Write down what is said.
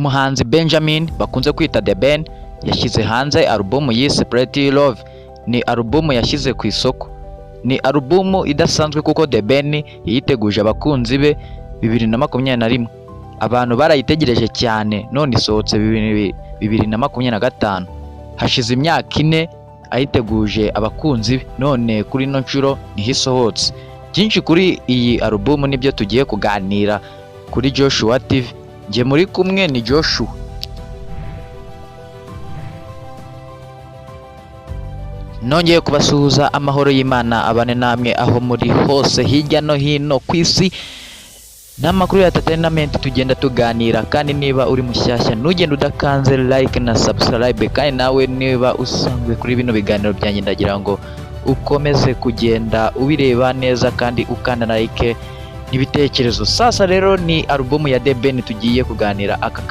Umuhanzi Benjamin bakunze kwita The Ben yashyize hanze alubumu yise Pretty Love. Ni alubumu yashyize ku isoko. Ni alubumu idasanzwe kuko The Ben yayiteguje abakunzi be 2021. Abantu barayitegereje cyane, none isohotse 2025. Hashize imyaka 4 ayiteguje abakunzi be, none kuri ino nshuro niho isohotse. Byinshi kuri iyi alubumu nibyo tugiye kuganira kuri Joshua TV. Njye muri kumwe ni Joshua. Nongeye kubasuhuza, amahoro y'Imana abane namwe aho muri hose hirya no hino ku isi. N'amakuru ya entertainment tugenda tuganira, kandi niba uri mushyashya ntugende udakanze like na subscribe. Kandi nawe niba usanzwe kuri bino biganiro byanjye, ndagira ngo ukomeze kugenda ubireba neza kandi ukanda like n'ibitekerezo. Sasa rero ni alubumu ya The Ben tugiye kuganira aka.